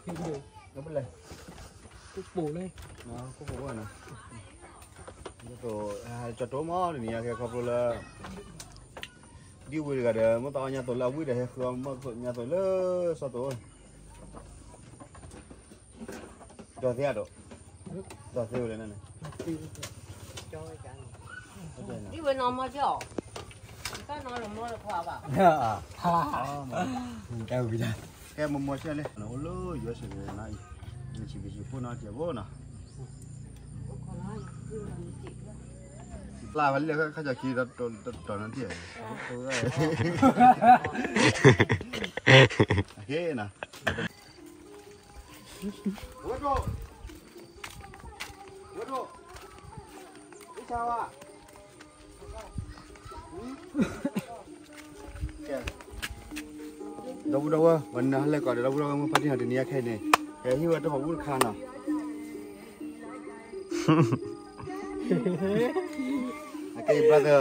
ကပလဲၣ်, ကိၣ်ပိၣ်လဲၣ်, ကိၣ်ပိၣ်ဝဲနီၤ, ကၠီတိမ့ၢ်တနံၤညါကဲခီဖျိလၢ ဒ်ဝံၤတဂၤဒီး မ့ၢ်တအီၣ်ညါသိးလၢအဝံၣ်ဒီးဟဲဃုအီၣ်မ့ၢ်ညါသိးလၢစီၤတိ, ဒီးသ့အဒိး, ဒီးသ့ဝဲလဲၣ်န့ၣ်, ဒ်ဝဲနီၢ်မီၢ်ကၠီ, တၢ်နီၢ်လီၤမီၢ်လၢခွါဘၣ်, တၢ်ဝံၤဒၣ်, ကဲမီၢ်မီၢ်ကၠီလဲၣ်, အိၣ်လၢယွၤဆ့ၣ်နီၤအံၤ, ယဆံးက့ၤဆံးဖိနီၤတံၢ်ဘိနီၤ, ပျၢ်ဝဲလၢခါကၠီခံ တီၤနီၤတံၢ်, ကဲနီၤ ဝဲဒိၣ်, ဝဲဒိၣ်, ဝဲဆါဝါ, ကဲ, ဒီပုၢ်ဒီဝဲၢ် ဝဲနဟလဲၣ်ကီးဒီး ဒီပုၢ်ဒီဝဲၢ် မ့ၢ်ဖါတံၢ်ဟးတနံၤအခဲအံၤန့ၣ်, ဟဲဟ့ၣ်ဝဲတၢ်မၤဘူၣ်တခါနီၤ အကဲ brother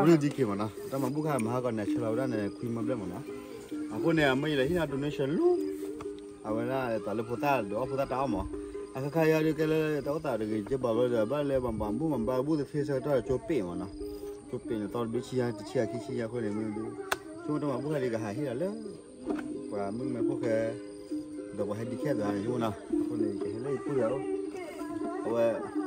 Rudy K မ့ၢ်နီၤ, တၢ်မၤဘူၣ်ခါမၤဟါကီးန့ၣ် ဆၢလီၤဝဲဒၣ်န့ၣ် ခွံမၢဘျဲၣ်မ့ၢ်နီၤ, အဃိန့ၣ် အမ့ၢ်ယလဲၤဟံၣ်နီၤ donation လူၤ, အဝဲဒၣ်တၢ်လၢဖိသၣ်ဒုးအီၣ်ဖိသၣ်တၢ်အီၣ်မး, အခါခါယၤဒုးကဲလၢတၢ်အိၣ်သးတဂ့ၤ ကဲဘၣ်ဘျီဒီး ဘၣ်လဲၤဘၣ်မၤဘူၣ်မၤဘၣ်ဘူၣ်သ့ၣ်သ့ၣ်ဆၢကတီၢ်ကၠိပ့ၣ်မ့ၢ်နီၤ, ကၠိပ့ၣ်န့ၣ် သီတဘ့ၣ်ဆံယါ တဆံယါခံဆံယါအဃိန့ၣ် မ့ၢ်ဒုး ဆိကမိၣ်တၢ်မၤဘူၣ်ခါဒုးကဟးဟ့ၣ်လီၤလၢ ပှၤမုၣ်ကမဲဖိဃဲ ဒီးပှၤဟဲဒံးခဲသးန့ၣ် ယိၣ်နီၤ, အဃိန့ၣ် ကဟဲလၢယပုၢ်ယၤအိၣ်, အဝဲ အ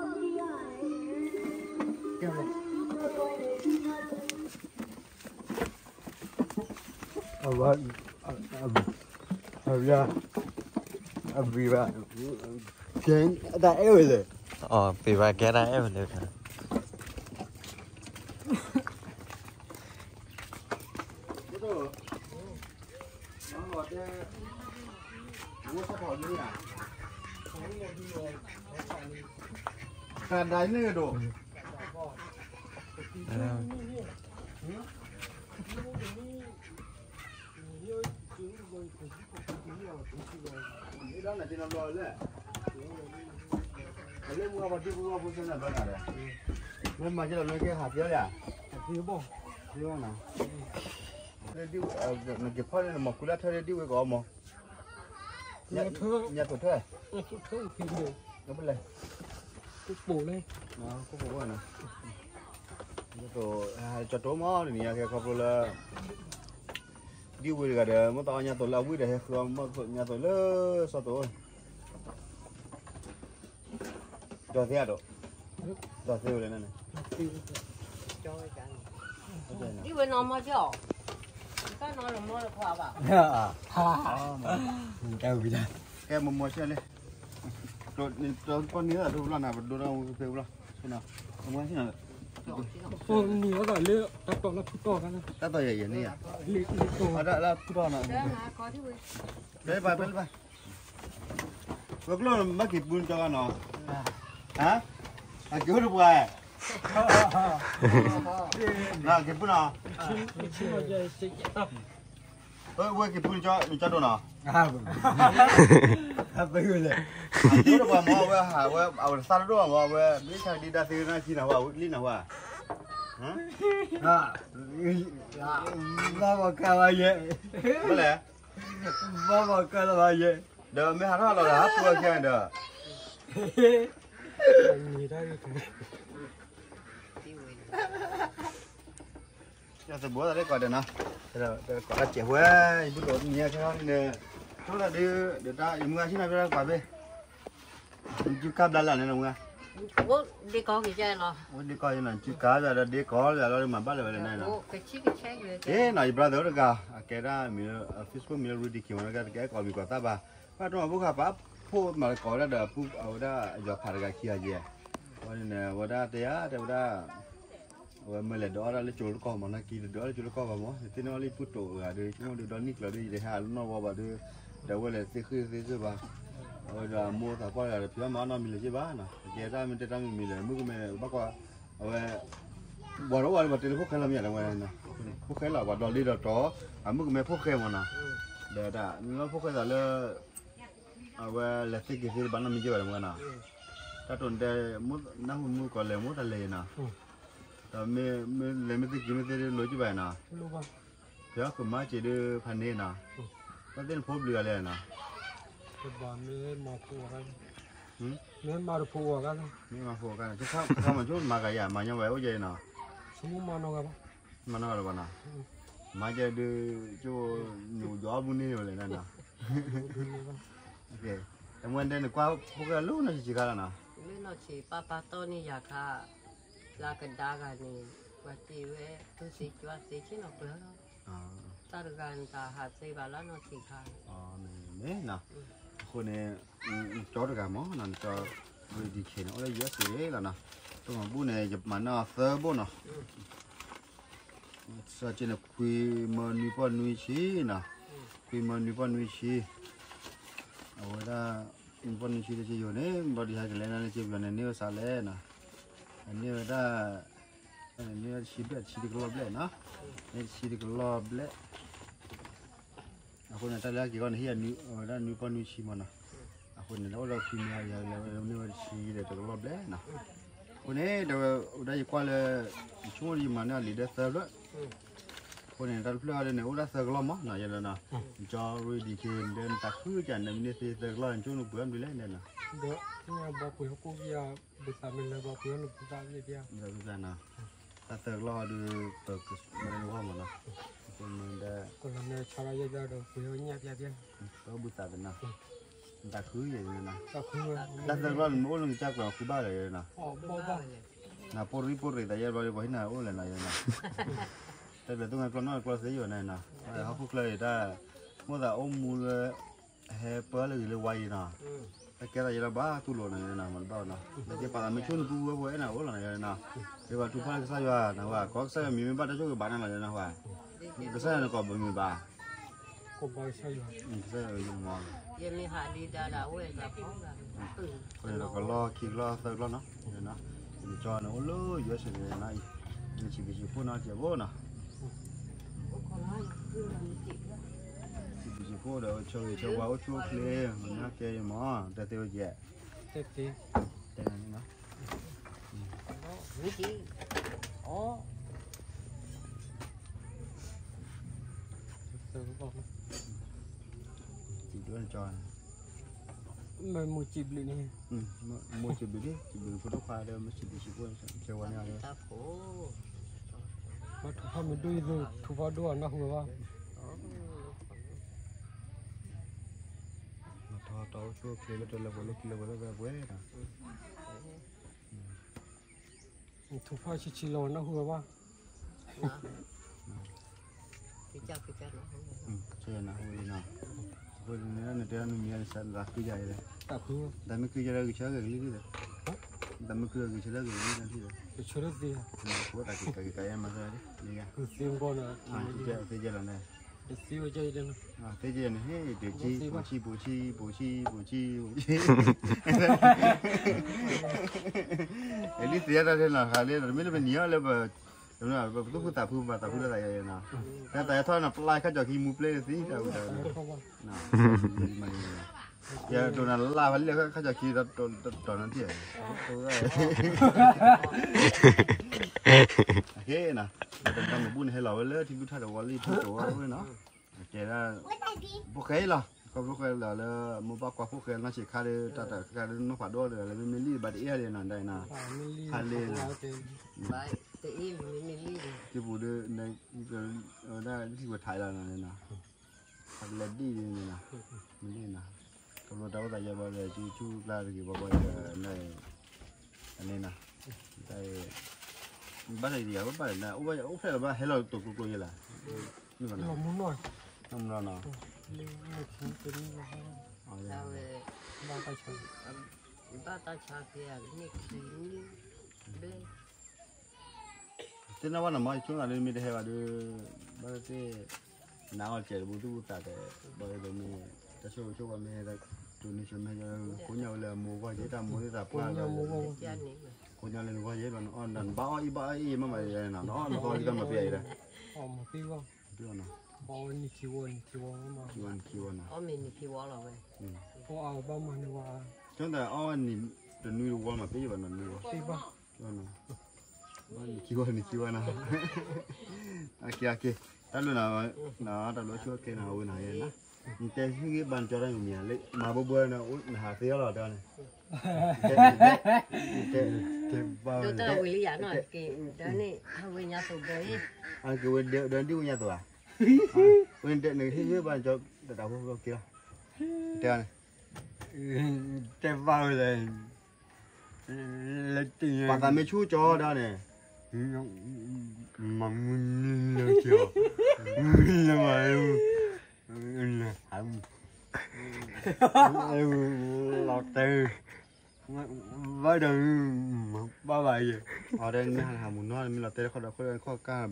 ဝဲ အဝဲ အဝဲ ကဲ အတၢ်အဲၣ်ဝဲလဲၣ်, ပ့ၤဝဲကဲတၢ်အဲၣ်ဝဲလဲၣ် တၢ်ဒၣ်န့ၣ်ကဒိၣ်, မ့ၢ်မၤကဲလီၤမ့ၢ်ကဲဟးဖျိလၢ်, နက့ၤဖီၣ်န့ၣ် နမၤကူလၢထၢၣ်လၢဒ်ဝဲကီးမး, ညါသိးထၢၣ်, ညါသိးထၢၣ်, ပလဲၣ်, ကိၣ်ပိၣ်လဲၣ်, ကိၣ်ပိၣ်ဝဲနီၤ, ကၠီတိမ့ၢ်တနံၤညါကဲ ခီဖျိလၢ ဒ်ဝံၤတဂၤဒီး မ့ၢ်တအီၣ်ညါသိးလၢအဝံၣ်ဒီးဟဲဃုအီၣ်မ့ၢ်ညါသိးလၢစီၤတိ, ဒီးသ့အဒိး, ဒီးသ့ဝဲလဲၣ်န့ၣ်, ဒ်ဝဲနီၢ်မီၢ်ကၠီ, တၢ်နီၢ်လီၤမီၢ်လၢခွါဘၣ်, တၢ်ဝံၤဒၣ်, ကဲမီၢ်မီၢ်ကၠီလဲၣ်, ပနံၤသးဒိဘျီနၤ ပဒိဒီးဝဲဖဲဘျီ, မီၢ်ကၠီ, နံၤအသးလၢတၢ်တီၢ်လၢဖုတီၢ်, တၢ်တီၢ်ယဲၢ်ယဲၢ်န့ၣ်ယါ, လၢဖုတီၢ်နီၤ, ဖဲလၢဘၣ်, ဖဲလၢဘၣ် ဝဲကျိၣ်မ့ၢ်က့ၤပူနကၠီဂၤနီၤ, ဟါ, အက့ၤအိၣ်တပှၤ, က့ၤပူနီၤ, ဝဲက့ၤပူနကၠီဒိၣ်နီၤ, အက့ၤအိၣ်တပှၤမ့ၢ်ဝဲဟးဝဲ အဝဲသးတဒိၣ်မ့ၢ်ဝဲ မ့ၢ်ဆါဒံးဒၣ်သ့နၤကံနၤဝဲ ဝဲလံနၤဝဲ, ဘၣ်ဘၣ်ကါဘၣ်ယဲ, ဘၣ်လဲၣ် ဘၣ်ဘၣ်ကါလၢဘၣ်ယဲ, ဒီးမ့ၢ်ဟးထီၣ်လီၤဒီး ဟးပူဝဲခဲန့ၣ်ဒီး, ယသဘိသးလၢကီးဒီးနီၤ, ကိးတၢ်စဲးဝဲ, ယဘူၣ်ဒိးနံၤခဲန့ၣ်, ထိၣ်တၢ်ဒုး, ဒီးတၢ်ယမုၢ်ဂၤဆ့ၣ်နီၤဖဲတၢ်ကွၢ်ဖဲ နစုကါဘျါလၢ်န့ၣ်နမုၢ်ဂၤ, ဒ့ကီက့ၤကဲလီၤ, ဒ့ကီယနီၤ နစုကါဘျါဒီးဒ့ကီဘျါလီၤ မၤဘၣ်လၢၤဝဲလၢၤန့ၣ်နီၤ, ကဲနီၤ ယ brother တဂၤ အကဲဒၣ်မံၤလၢ Facebook မံၤလၢ Rudy King ဝဲ တကဲကိးမံၤကိးသၣ်ဘၣ်, ဘၣ်တမၤဘူၣ်ခါပာ်ဖှိၣ်မၤလၢကိးဝဲဒၣ်ဒီး အဝဲဒၣ်ယွၤဖးတဂၤခံဂၤယဲၢ်, ဝဲန့ၣ်န့ၣ် အဝဲဒၣ်တဲယၤ တဲဝဲဒၣ် အဝဲမ့ၢ်လဲၤဒုးအီၣ်ဒၣ်လၢကၠိတကီၢ်မး နာ်က့ဒီးဒုးအီၣ်လၢကၠိတကီၢ်ဘၣ်မး သ့ၣ်နီၣ်လၢယပုၢ်တိာ်အဂၤဒီး ဆိကမိၣ်ဒုးဒီနံၣ်ကျၢၤဒီး ယတဟဲအနီၣ်ဝဲဘၣ်ဒီး ဒီးဝဲလဲၤသ့ဃ့သ့စ့ၢ်ဘၣ်, အဝဲဒီးအမိၢ်သးပှၢ်တဂၤဒီး ဖံးဘၣ်မၤအီၣ်နီတမံၤလၢၤက့ဘၣ်နီၤ အကဲတၢ်မ့ၢ်တဲတၢ်မံၤမံၤလၢၤ မုၣ်ကမဲဘၣ်ကွၢ်, အဝဲ ပှၤတအိၣ်ဝဲလၢပှၤတဲလၢဖိၣ်ဃဲလီၤမ့ၢ်ဧါ ဝဲ ဖိၣ်ဃဲလီၤ ပှၤဒီးလံဒီးတီၤ, အမုၣ်ကမဲဖိၣ်ဃဲမးနီၤ, ဒီးတၢ်လၢဖိၣ်ဃဲသးလၢ အဝဲလဲၤသ့က့ၤသ့တဘၣ်နီတမံၤက့ဘၣ်တမုၢ်ဂၤနီၤ, တၢ်တိၢ်နတဲ နၢ်ဟူမုၢ်ကီးလဲၤမ့ၢ်တၢ်လဲၤအံၤနီၤ, ဒီးမ့ၢ်လဲၤမ့ၢ်သ့က့ၤမ့ၢ်သ့ဒ်လိၤက့ဘၣ်နီၤ, ဖဲအီၣ်ကမၤစ့ၤဒုးဖးန့ၣ်နီၤ, ဘၣ်သ့ၣ်နဖိဘျုးဂၤလဲၣ်နီၤ, ဘၣ်မ့ၢ်မၤဖိအီၤ, မ့ၢ်မၤတဖိအီၤ, မ့ၢ်မၤဖိအီၤ, ခါမၤဆိမၤဂၤယၤ မၤညီဝဲအိၣ်ယဲနီၤ, မၤနီၤဂၤလၢၤဘၣ်နီၤ, မၤယဲဒုး ကၠိနူယီမူန့ၢ်ဝဲလဲၣ်နီၤ, တမ့ၢ်ဒဲနကွၢ်ဖိၣ်ဃဲလၢနီၢ်ဆံးဆံးခါလီၤနီၤ, လၢနီၢ်ဆံးပၢ်ပၢ်တီၢ်န့ၢ်ယၤခါ, လၢကဒါဂၤန့ၣ်, ပှၤတ့ဝဲ, သုသ့ကွၢ်သ့ဆ့ၣ်နီၤကျၢၤလီၤ, တၢ်တဂၤန့ၣ်တဟးသ့ဘၣ်လၢနီၢ်ဆံးခါ, မ့ၢ်နီၤ, အဃိန့ၣ်, နကၠီတဂၤမ့ၢ်နီၤ, နကၠီ, ဝဲဒံးခဲန့ၣ် အိၣ်လၢ ယူအက်စ့ လီၤနီၤ, တမၤဘူၣ်န့ၣ် ယမၤနီၢ်သၢဘိၣ်နီၤ စ့ၢ်ကီးန့ၣ် ခွံမၢနွံပီၢ်နွံဆံနီၤ, ခွံမၢနွံပီၢ်နွံဆံ, အဝဲဒၣ်, နွံပီၢ်နွံဆံတဆံယိာ်န့ၣ် ဘျီဒုးဟဲကလဲၤနၤန့ၣ် က့ပယီၤန့ၣ် န့ၢ်ဝဲစးလဲၣ်နီၤ, န့ၢ်ဝဲဒၣ်, န့ၢ်ဝဲတဆံဘျဲၣ် တဆံတကလီၢ်ဘျဲၣ်နီၤ, န့ၢ်တဆံတကလီၢ်ဘျဲၣ် အဃိန့ၣ် တၢ်လၢအက့ၤဂီၢ်န့ၣ် ဟံၣ်အဝဲဒၣ်နွံပီၢ်နွံဆံမ့ၢ်နီၤ, အဃိန့ၣ် လၢအိၣ်ဒီးခွံမၢယၤလဲၤဝဲန့ၢ်ဝဲတဆံဒီးတကလီၢ်ဘျဲၣ်နီၤ, အဃိန့ၣ် တဝဲဒၣ်ယကွၢ်လၢ, ယဆိကမိၣ်ယမၤန့ၢ်အလံာ်ဒၢသၢဖျၢၣ်, အဃိန့ၣ် တၢ်တဖျၢၣ်အံၤဒ်န့ၣ် အိၣ်ဒၣ်သၢကလီၢ်မ့ၢ်နီၤ ယဲလၢနီၤ, ကၠီရ့ဒံးက့ၤ ဒ်နတၢ်ဃုကၢ်န့ၣ် မ့ၢ်န့ၢ်သ့သၢကလီၢ် နဆိကမိၣ်နပှ့ၤအီၣ်မနုၤလဲၣ်န့ၣ်နီၤ, ဒီး, ဘီပှ့ၤဟီၣ်ခိၣ်ကယၤ, ဘုသးမ့ၢ်လၢဘီပှ့ၤအီၣ်နပှ့ၤသးဖျၢၣ်ဖျၢၣ်, တၢ်သၢကလီၢ်အံၤဒီး ပကမၤန့ၢ်ဝဲမ့ၢ်နီၤ, အဃိန့ၣ်ဒီး, ကလီၤမ့ၢ်ဆါလီၤယဲၢ်ဘျီဒီးပှ့ၤအီၣ်ညၣ်ဖျၢၣ်ဖျၢၣ်, ပဘုသးသ့နီၤ, နတၢ်ဃုယဲၢ်န့ၣ်နီၤ, တၢ်သၢကလီၢ်န့ၣ် မ့ၢ်အိၣ်လၢနကစၢ်ကျိာ်ဃုဘၣ်လၢၤနီၤ, နပှ့ၤရံပှ့ၤရံးသးယဲၢ်ဘျီဒီး ပှၤဟံးနၤအိၣ်လဲၣ်နီၤယဲၢ်နီၤ, တၢ်ဘျုးသူငါကျိာ်နီၢ်ကျိာ်သ့ယိာ်န့ၣ်နီၤ, ဟီၣ်ခိၣ်ချၢအံၤတၢ်, မိၣ်သးအိၣ်မူလၢ, ဟဲပၢလၢဂ့ၤလၢဝါအံၤနီၤ, တၢ်ကဲသးယဲၢ်လီၤဘၣ်သူၣ်လိာ်နီၤယဲၢ်နီၤ မၤတဘၣ်နီၤ, နကဲပာ်သးမ့ၢ်ဆိနသူဝဲဖိအဲၣ်နၤအိၣ်လီၤနီၤယဲၢ်နီၤ, ယဘၣ်ထူၣ်ဖျဲးလၢကစၢ်ယွၤနဝဲ, ကီးကစၢ်ယွၤမံၤမ့ၢ်ဘၣ်တၢ်ဆိၣ်ဂ့ၤဘၣ်နၤလီၤယဲၢ်နီၤဝဲ, ကစၢ်ယွၤနကိးဘၣ်မံၤဘၣ် ကစၢ်ယွၤ, ယမ့ၢ်ဟးဒံးဒါဒီးအဝဲသးဖီ, ကလီၢ်ခံကလီၢ်သၢကလီၢ်နီၤ, နကၠီန့ၣ်အိၣ်လၢ ယူအက်စ့ န့ၣ်, နစံးဘျုးစံးဖှိၣ်နီၤကဲဘိနီၤ, စံးဘျုးစံးဖှိၣ်ဒီး ဆၢဂ့ၤဆၢဝါအိၣ်ဆူၣ်အိၣ်ချ့, မၤနၢ်ကဲအံၤမး, တၢ်သ့ဝဲကဲ, တၢ်သ့, တၢ်သ့နီၤ, အီ မ့ၢ်မိၢ်စံးဘျုးန့ၣ်, မိၢ်စံးဘျုးဒ် စံးဘျုးဖိဒိၣ်ခွါဒီး မ့ၢ်စံးဘျုးစံးဖှိၣ် ဆၢဝဲန့ၣ်, ပှၤထူးဖးမ့ၢ်ဒိၣ်အံၤ ထူးဖးဒိၣ်အနၢ်ဟူဝဲဘၣ်, ထီၣ်တၢ်အိၣ်ဆူၣ်အိၣ်ချ့လၢတၢ်လၢပှဲၤလၢခံလၢပှဲၤလၢပှဲၤပှဲၤ, ထူးဖးဆံးဆံးလီၤနၢ်ဟူဝဲဘၣ်, ဆဲနၢ်ဟူဝဲနီၤ, အဃိန့ၣ်နတဲနမံၤယါန့ၣ် သးခုယါအံၤလဲၣ်, တၢ်မ့ၢ်ခုယါလၢဂဲၤဆၢထၢၣ်ဂ့ၤကလံၣ်ဒ်လဲၣ်, တၢ်မ့ၢ်ခုဂဲၤဆၢထၢၣ်ဂ့ၤကလံၣ်ဒ်လဲၣ်, ဂဲၤဆၢထၢၣ်သ့, ကဲမၤသး, ကသ့မကီၢ်န့ၣ်, သ့ကဲလီၤန့ၣ်, သ့ကဲန့ၣ် ဟဲ တဆံ ပိၤဆံ ပိၤဆံ ပိၤဆံ ပိၤဆံ ပိၤဆံ လံသ့တၢ်ထဲနီၤ ဃးလၢ တမ့ၢ်လၢပနံၤအီၤလၢပ ပသူၣ်ဖှံသးဖှံ ပမၤသးဖှံလၢသးယၤယဲနီၤ, တၢ်သးယၤထီၣ်နပျၢ်ခါကၠီၤခံမူပျဲၢ်တသံတၢ်ဝံၤတၢ်ဝံၤ, ယတိၢ်နၤလၢ်ဖးလံခါကၠီၤခံ တီၤနၤထံၣ်, ကဲနီၤ, တၢ်မၤဘူၣ်န့ၣ် ဟဲလီၤဝဲလၢထံဒူၣ်ထၣ်ဒီးဝီလံ ထံကၠိဝဲနီၤ, ကဲဒၣ် ဖိၣ်ဃဲအံၤလီၤ, ကီၢ်ဖိၣ်ဃဲလီၤလၢ မိၢ်ပၢ်ကွၢ်ဖိၣ်ဃဲနီၢ်ဆံးခါဒီး တၢ်တခါဒီးနီၢ်ဖးဒိၣ်ဒီး လၢမ့မ့ၢ်လံၣ်ဘၣ်တအ့ၣ်ဒံးနီၤ ဒ်နီၤ, ဖးလံနီၤ, တအ့ၣ်လံမ့မ့ၢ်လံၣ်, ကပူၤဒီး ဝဲဒၣ်လံၣ်ဝဲထးလီၤနီၤ, ဖးလံဒံၣ်ဒ်န့ၣ်နီၤ, မ့ၢ်လံၣ်နီၤ, ကဘျီတၢ်အိၣ်သးယဲဘၣ်ဒီး စုဆူၣ်ပျၢ်တဂ့ၤဘၣ်ဘၣ်ဒီး အန့ၣ်နီၤ, တၢ် ဘၣ်တဂ့ၤယၤဘၣ်ဘၣ်ဒီး အိၣ်ဖျဲၣ်လီၤဘၣ် ဟဲလီၤတိာ်ကျိကျိယဲလီၤ, မုၢ်နီၤ, မုၢ်နီၤနီၤ, ဘၣ်တၢ်ဆါ, ဘၣ်တၢ်ဆါက့ၤန့ၣ်ခံနံၣ်, ဘဲ သ့ၣ်နီၣ်ဘၣ်နီၤမး ယဆိကမိၣ်လၢမ့ၢ်တဟဲဘၣ်ဒီး ဘၣ်သ့ၣ်သ့ၣ် နအီၣ်စဲးတဘူသူၣ်ဘူသးဒီး ဘၣ်ဒီးမ့ၢ် တၢ်ဆိၣ်ဂ့ၤဆိၣ်ဝါမ့ၢ်ဟဲ တိၢ်န့ၢ်ဆိမ့ၢ်ဟဲ ကိးညါဝဲလၢအမိၢ်ဂီၢ်ယဲ တၢ်မိၢ်သ့ၣ်သးပှၢ်လီၤ, ကိးညါလၢနဂီၢ်ယဲဘၣ် နအီၣ်နဘၣ်အီၣ်အံၣ်ဘၣ်အီၣ်အံၣ်မးမးယဲနီၤ နအီၣ်နသီလံတၢ်မၤပျဲယဲဒီး အီၣ်မၤသံဝဲ နခံဝဲနီၤ အီၣ်ဝဲနံၤခံဝီ နံၤခံဝီနီၤ အီၣ်မ့ၢ်နံၤခံဝီလီၤဝဲ အီၣ်အါဘၣ်မၤနုၤဝဲ ကၠီတၢ်အီၣ်ဝဲနံၤတနွံတဝီမး ပ့ၢ်ဘၣ်နီၤ နွံဝီ ပ့ၢ်ဘၣ် နံၤခံဝီ နံၤခံဝီနီၤ အက့ၤအက့ၤ တၢ်ဘျုးနီၤ တၢ်ဘျုးဆိၣ်က့ၤနီၤ အဝဲနီၤယဲနီၤ နတဲဟ့ၣ်ဂံၢ်ဘါနကၠီတၢ်မံၤမံၤဧါ, လၢမၤဘိဘိန့ၣ် နဟးသ့အီၤလီၤတဲန့ၣ်, တဲ, တဲ, တဲ, ဝံၤလံယၤနီၢ်က့ၤဒီးန့ၣ် ဟးဝဲညါသိးဘၣ်အံၤ, အက့ၤဝဲဒီးဒ်ဝဲညါသိးဧါ, ဝဲဒၣ်နကဟ့ၣ်ဂံၢ်ဘါနကၠီတၢ်တၢ်ဖိက့ၤလီၤ, တဲန့ၣ် တဲဘၣ်ဝဲလဲၣ်, လၢတၢ်ပှၤသးမ့ၢ်ဆူၣ်ကၠီဒၣ်န့ၣ်, မၤမုၢ်နံၤလၢကၠီ, မုၢ်လၢမၤလၢ, လီၤတဲာ်, ဘၣ်ဒီး, မၤဘၣ်ဘၣ်ယဲ, အီၤဒီးနမ့ၢ်ဟးဟးမုၢ်နီၤ နမ့ၢ်လီၤတဲာ်ခီဒီးခိၣ်ဒီးခီၣ်ကၢ်,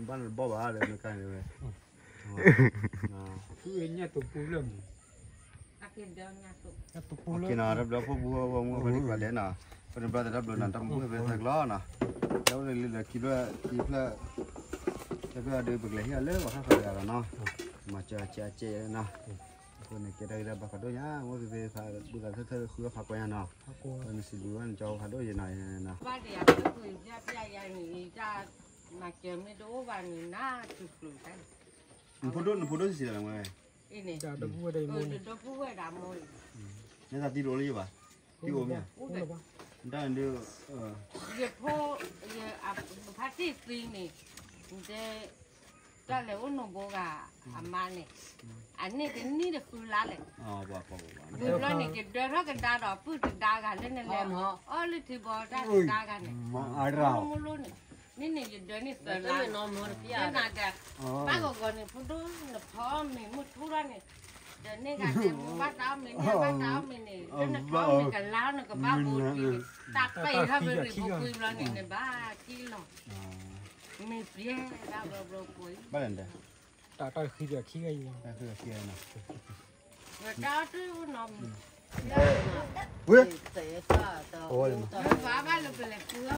ဘၣ်နတဘီၣ်ဘၣ်ဒီးမ့ၢ်ကါန့ၣ်ဝဲ ညၣ်တူပူလၢမူ, က့ၤနီၤ တၢ်ဘျုးဖိပူဖိမူဖိဒ်ပှၤလဲၣ်နီၤ, ပနဘျီသးတၢ်ဘျုးနီၤ တၢ်မူဖိဖဲသၢကလီနီၤ, တၢ်အိၣ်လၢလၢခံဖျၢၣ်ခံဖျၢၣ်, တၢ်ဖျၢၣ်အဒုးပကလဲၤဟ့ၣ်အီၤလၢပှၤခါခါတဂၤလီၤနီၤ, မၤစၢၤအစဲအစဲနီၤ, အဃိန့ၣ် ကဲတၢ်ဂ့ၢ်တၢ်ဘၣ်ဖးဒိၣ်ညါ မိၢ်ဖံဖံသးဘူၣ်သးထၢၣ်ထၢၣ်ဃုအီၣ်ဖးကွၢ်ညါနီၤ, နစံးဘျုးဝဲနကၠီဖးဒိၣ်ယဲနီၤ, ဘၣ်တယၤတၢ်ကွံာ်ယါပျၢ်ယါန့ၣ် တၢ်မၤစၢၤမ့ၢ်တအိၣ်ဘၣ်န့ၣ် နၤတကျုၤတၢ် နဖိဒိၣ် နဖိဒိၣ်စံးလီၤဝဲ, အ့ၣ်န့ၣ်, ဒီပုၢ်ဝဲၢ်ဒီးမိၢ်န့ၣ်, ဒီပုၢ်ဝဲၢ်ဒၣ်မိၢ်န့ၣ်, နသးတံၢ်တအိၣ်လၢယဘၣ်, တံၢ်အိၣ်မ့ၢ်, တၢ်န့ၣ်ဒုး, ယဖိ, ယဖါတံၢ်သံန့ၣ်, တဲ, တၢ်လဲၤအိၣ်နိၣ်ဘိဂၤ, အမါန့ၣ်, အန့ၣ်တနံၣ်တဃုလါလဲၣ်, မ့ၢ်ဘျီန့ၣ် ကဒၢထီၣ်ကဒါဒီးပုၢ်တဒါဂၤလၢနလဲၤ, အီၣ်လၢထံဘီတၢ်တဒါဂၤန့ၣ်, မူလိန့ၣ်, န့ၣ်န့ၣ် ယဒၢးန့ၢ်သၢလါ, နၤဒီး, ဘၣ်ဂီၤဂီၤန့ၣ် ဖိဒိၣ်နဖီမ့ၤမုၢ်ထူၣ်ထီၣ်န့ၣ်, ဒီးန့ၢ်ဂၤဒဲး ဘၣ်တၢ်အီၣ်မ့ၤန့ၣ် ဘၣ်တၢ်အီၣ်မ့ၤန့ၣ် လၢနဖီမ့ၤကလါ နကဘၣ်ဘိတံၢ်, တၢ်ပဲာ်ထီၣ်ဝဲရံၣ်ဘိကွံဘျီန့ၣ် နဘၣ်ထံၣ်လီၤ, မ့ၢ်ပျဲဒၣ်ဘျီဘျီကွံ, ဘၣ်လဲၣ်, တၢ်တၢ်ခံခံခံ, တၢ်အီၣ်တၢ်နီၤ, ဝဲ, ဘၣ်ဘၣ်လၢပလဲၤ